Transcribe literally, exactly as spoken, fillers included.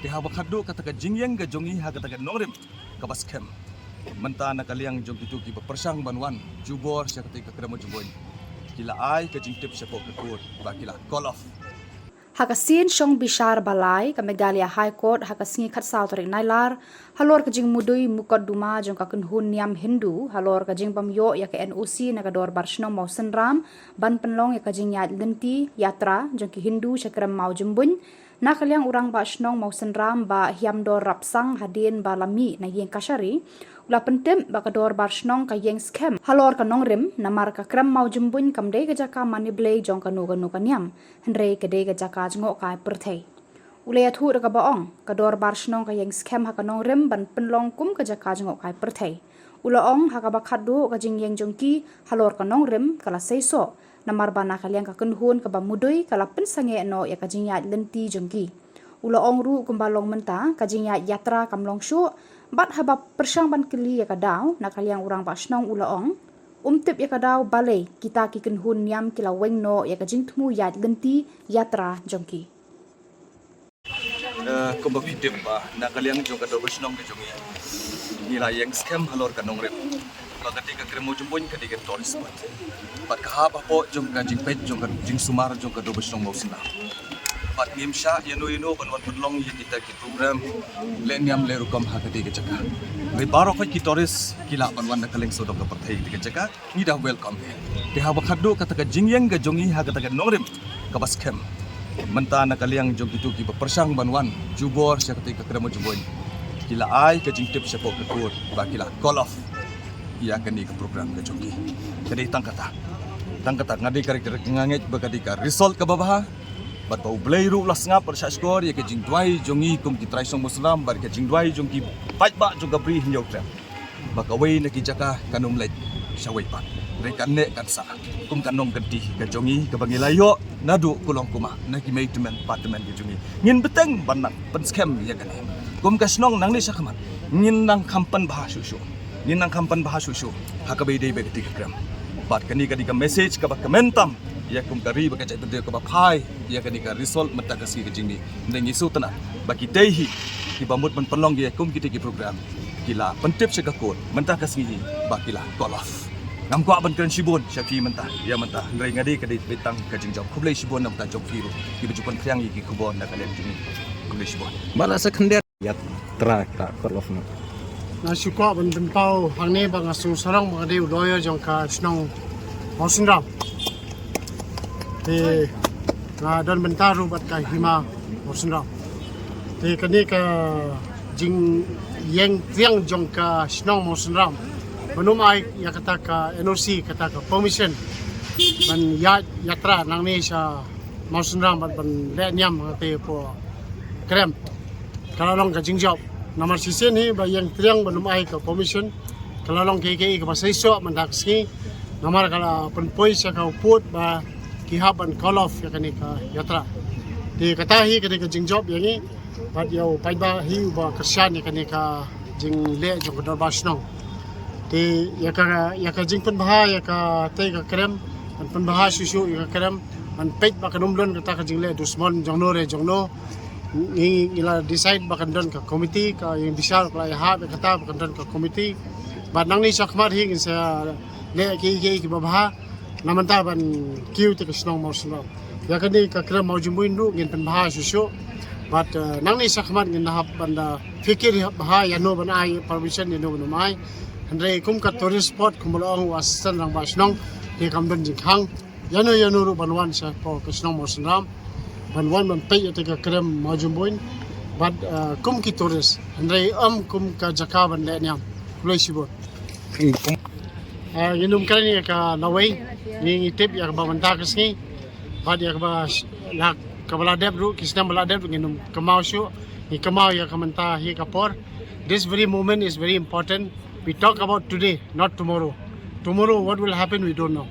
Te haba khatduh kata ka jingïeng ka jong ngi ha kata ka nongrim kaba skhem, mynta na ka liang jong kito kiba pyrshang ban wan jubor sha kata ka krem Mawjymbuin, ki la ai ka jingtip shapoh ka court ba ki la call off. Ha ka sien shong bishar ba lai ka Meghalaya High Court ha ka sngi khatsaw tarik Nailar, halor ka jingmudui mukotduma jong ka kynhun niam Hindu halor ka jingbym ïoh ïa ka N O C na ka Dorbar Shnong Mawsynram ban pynlong ïa ka jingïaid lynti yatra jong ki Hindu sha krem Mawjymbuin, na ka liang u Rangbah Shnong Mawsynram Bah Hiamdor Rapsang, hadien ba la mih na ïing kashari, u la pyntip ba ka Dorbar Shnong ka ïeng skhem halor ka nongrim, namar ka krem Mawjymbuin kam dei ka jaka mane blei jong kano kano ka niam, hynrei ka dei ka jaka jngohkai pyrthei. U la ïathuh da kaba ong, ka Dorbar Shnong ka ïeng skhem ha ka nongrim ban pynlong kum ka jaka jngohkai pyrthei. U la ong, ha kaba khatduh ka jingïeng jong ki halor ka nongrim ka la seisoh, namar ba na ka liang ka kynhun kaba mudui ka la pynsangeh noh ïa ka jingïaid lynti jong ki. U la ong ruh, kumba long mynta, ka jingïaid yatra kam long shuh, bad haba pyrshang ban kylli ïa ka daw, na ka liang u Rangbah Shnong u la ong, um tip ïa ka daw, balei kita ki kynhun niam ki la weng noh ïa ka jingthmu ïaid lynti yatra jong ki. Eh, kumba phi tip ba na ka liang jong ka Dorbar Shnong ka jong ngi, ngi la ïeng skhem halor ka nongrim ba kata ka krem Mawjymbuin ka dei ka tourist spot. Bad ka hap hapoh jong ka jingpeit jong ka jingsumar jong ka Dorbar Shnong Mawsynram. Bad ngim shah ïano ïano ban wan pynlong ïa kita ki program leh niam leh rukom ha kata ka jaka. Hynrei baroh ki tourist ki lah ban wan na ka liang sawdong ka pyrthei kata ka jaka. Ngi da welcome ïa. Te haba khatduh kata ka jingïeng ka jong ngi ha kata ka nongrim kaba skhem, mynta na ka liang jong kito kiba pyrshang ban wan jubor sha kata ka krem Mawjymbuin, ki la ai ka jingtip shapoh ka court ba ki la call off ïa kane ka program ka jong ki. Ka dei tang kata, tang kata nga dei ka, ka, nga ngeit ba ka dei ka result kaba bha. Bad ba U Blei ruh u la sngap bad shahshkor ïa ka jingduwai jong ngi kum ki trai shnong Mawsynram bad ka jingduwai jong ki paidbah jong ka Bri Hynñiewtrep ba kawei na ki jaka kan ym leit shawei pat. Hynrei kan neh kan sah kum ka nongkynti ka jong ngi kaba ngi la ïoh naduh kulong kumah na ki mei tymmen pa tymmen ka jong ngi. Ngin bteng ban nang pynskhem ïa kane. Kum ka shnong nangne shakhmat ngin nang kham pynbha shuh shuh. Ngin nang kham pynbha shuh shuh ha kaba ïadei bad kata ka krem. Bad kane ka dei ka message kaba kmen tam ïa kum ka ri bad ka jaitbynriew kaba phai ïa kane ka result mynta ka sngi ka jingmih. Hynrei ngi sngewtynnat ba kitei hi kiba mut ban pynlong ïa kum kitei ki program ki la pyntip sha ka court mynta ka sngi hi ba ki la call off. Ngam kwah ban kren shibun sha phi mynta ïa mynta, hynrei nga dei ka dei beit tang ka jingjop. Khublei shibun na bynta jong phi ruh kiba ju pynphriang ïa ki khubor na ka liang jong ngi. Khublei shibun. Ba la sa khyndiat ïa tra ka call off na. Nga shu kwah ban pynpaw hangne ba nga sngewsarong ba nga dei u lawyer jong ka shnong Mawsynram. Te nga don bynta ruh bad ka hima Mawsynram. Te kane ka jingïeng triang jong ka shnong Mawsynram ban ym ai ïa kata ka N O C, kata ka permission ban ïaid yatra nangne sha Mawsynram bad ban leh niam ha kata ka krem. Ka la long ka jingjop. Namar shisien hi ba ïeng triang ban ym ai ka permission, ka la long kaei kaei kaba seisoh mynta ka sngi. Namar ka la pynpoi sha ka u pud ba ki hap ban call off ïa kane ka yatra. Te kata hi ka dei ka jingjop ïa ngi bad ïa u paidbah hi uba kyrshan ïa kane ka jingleh jong ka dorbar shnong. Te ïa ka, ïa ka jingpynbha ïa katei ka krem, ban pynbha shuh shuh ïa ka krem, ban peit ba kan ym don kata ka jingleh dusmon jongno re jongno. Ngi, ngi la decide ba kan don ka komiti, ka ïing bishar ka la ïahap ïa kata ba kan don ka komiti. Bad nangne shakhmat hi ngin sa leh kiei kiei kiba bha na bynta ban kiew ïa ka shnong Mawsynram. Ïa kane ka krem Mawjymbuin ruh ngin pynbha shuh shuh. Bad, eh, nangne shakhmat ngin da hap ban da fikir bha ïano ban ai permission, ïano ban ym ai. Hynrei kum ka tourist spot, kum ba la ong u assistant rangbah shnong, te kam don jingkhang ïano ïano ruh ban wan shapoh ka shnong Mawsynram ban wan ban peit ïa ka krem Mawjymbuin bad, eh, kum ki tourist, hynrei ym kum ka jaka ban leh niam. Khublei shibun. Eh, ngin ym kren ïa ka lawei, ngi, ngi tip ïa kaba mynta ka sngi bad ïa kaba sh-, la, kaba la dep ruh, ki snem ba la dep ruh ngin ym kynmaw shuh, ngi kynmaw ïa ka mynta hi ka por. This very moment is very important. We talk about today, not tomorrow. Tomorrow, what will happen, we don't know.